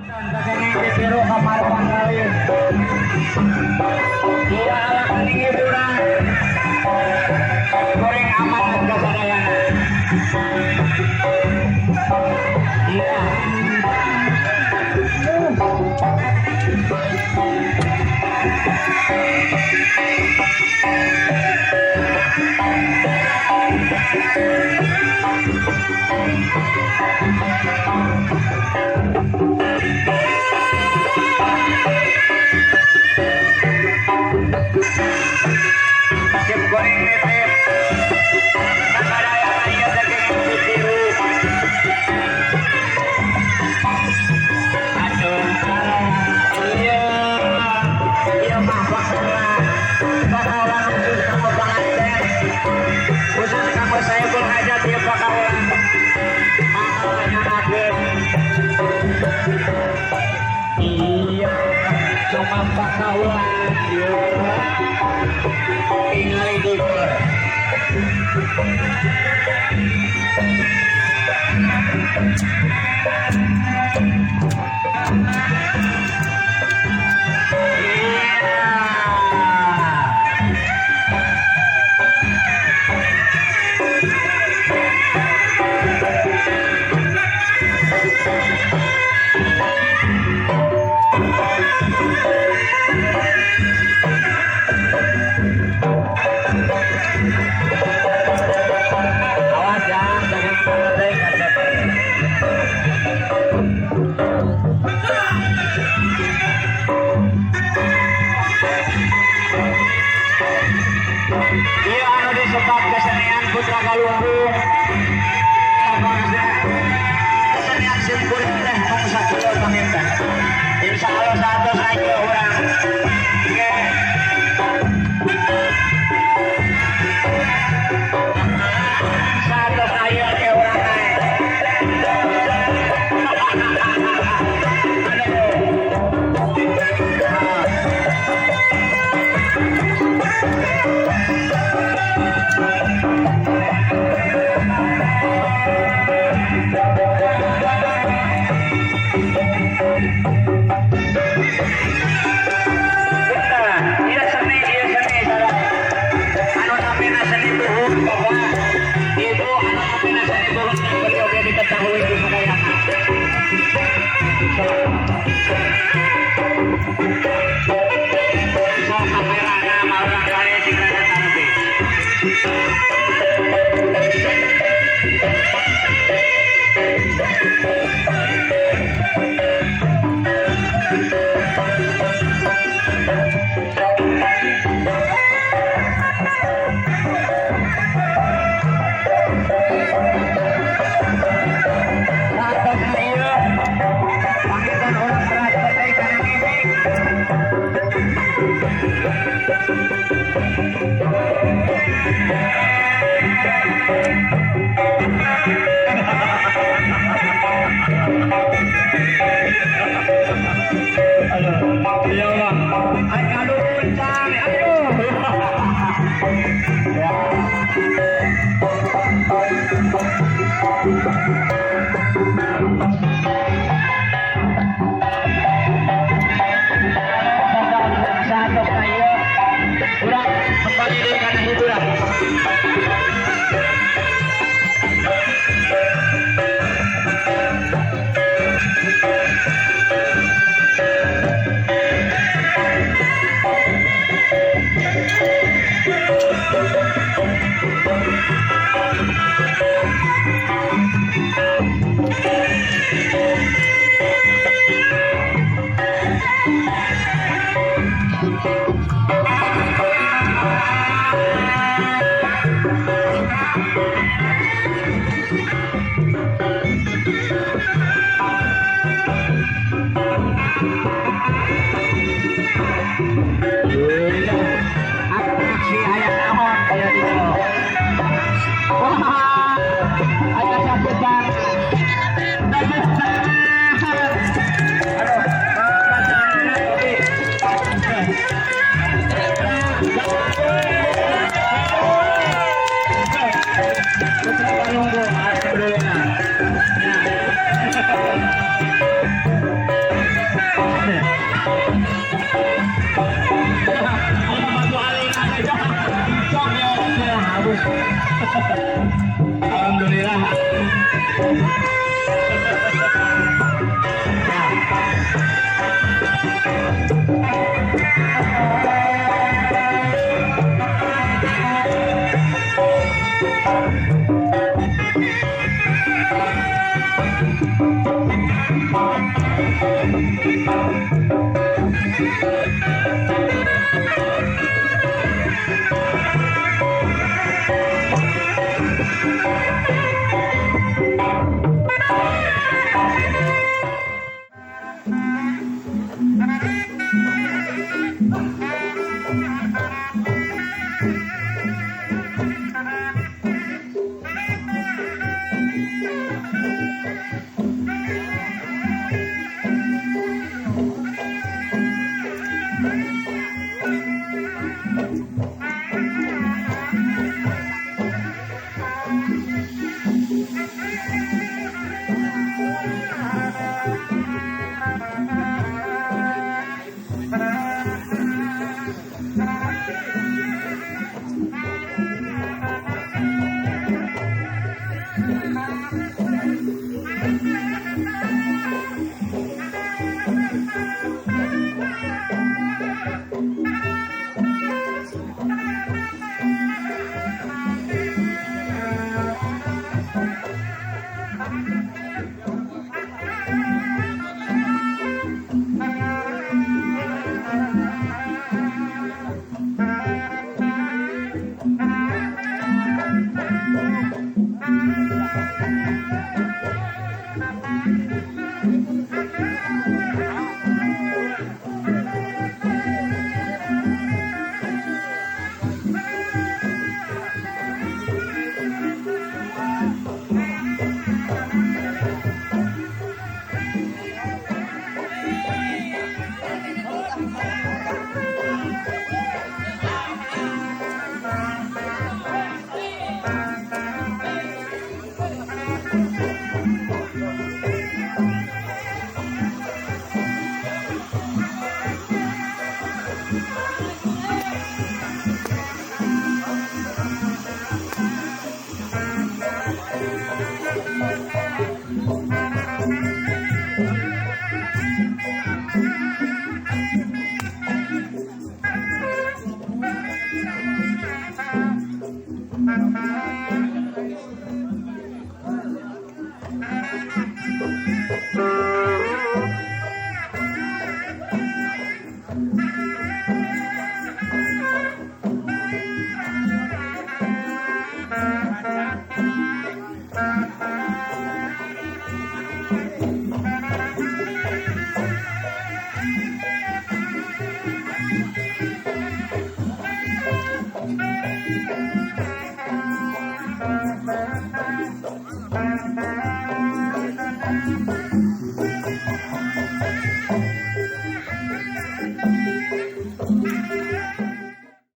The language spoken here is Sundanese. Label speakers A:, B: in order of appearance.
A: Ditiru kamar pangkalin. Iya ala kaning hiburan. Goreng amanat kasadayana. Iya. Sip goreng nitip. Kasadayana ieu teh ditiru. Aduh, iya, iya mah bakalan khusus kamu panganten, khusus kamu Saiful Hajat ya bakalan, nyanakeun. Iya, cuma bakalan, iya, tingali dukur. Awas ya, jangan mengetik kasep. Iya anu disebat kesenian Putra Galunggung. Kesenian simkuring teh mung sakieu panginten. Insyaallah saatos ayeuna urang. Ge. Saatos ayeuna ke urang naek. Iya seni anu namina seni buhun bapak ibu anu namina seni buhun teh beli oge diketahui ku sadayana. Sok kamerana mah urang kali cing rada tarebi. Satos ieu pangitan urang beras petai kana ngimik. Aduh, ya Allah. Aduh, kencang. Aduh. Ya. Satos ieu urang kembali deui kana hiburan. Atraksi aya naon aya di dieu. Wah, aya sambutan. Aduh, pasangan kopi. Putra Galunggung, alhamdulillah. Nah. Alhamdulillah.
B: Ya.